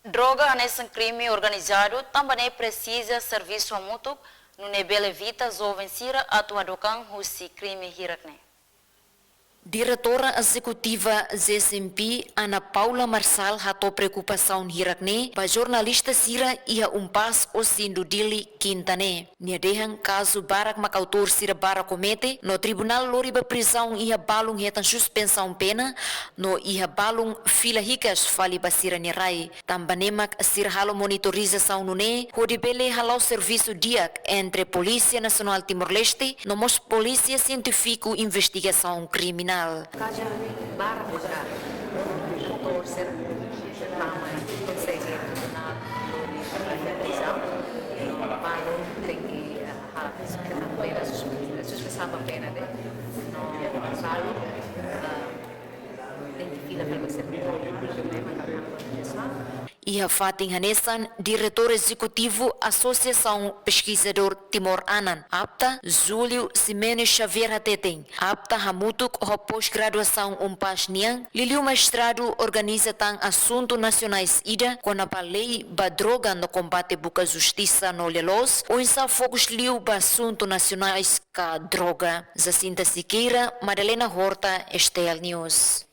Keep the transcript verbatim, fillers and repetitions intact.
Droga hanesan krime organizadu, tanba ne'e presiza servisu hamutuk, nune'e bele evita joven sira atu hadook an husi krime hirak ne'e. Diretora Ezekutiva Z C M P, Ana Paula Marçal, hato'o preokupasaun hirak ne'e ba jornalista sira iha UNPAZ Ossindo Dili, Kinta ne'e. Nia dehan kazu barak mak autór sira barak komete, no tribunál lori ba prizaun iha balun hetan suspensaun pena, no iha balun fila hikas fali ba sira-nia rai. Tanba ne'e mak sira halo monitorizasaun nune'e, hodi bele hala'o servisu di'ak entre Polísia Nasionál Timor-Leste, no mós Polísia Sientífiku Investigasaun Kriminál. Kazu barak maka autór sira, tanba konsege tribunál lori ba prizaun, no balun tenke, eh, halo suspensaun pena, suspensaun pena de'it, no balun, eh, tenke fila fali ba sira. Iha fatin hanesan, Diretór Ezekutivu Asosiasaun Peskizadór Timor Anan, APTA, Júlio Ximenes Xavier hateten, APTA hamutuk ho pós-graduasaun UNPAZ nian, liuliu mestradu, organiza tan asuntu nasionais ida kona-ba lei ba droga no kombate buka justisa no lia-loos, oinsá fokus liu ba asuntu nasionais ka droga. Jacinta Siqueira, Madalena Horta, S T L News.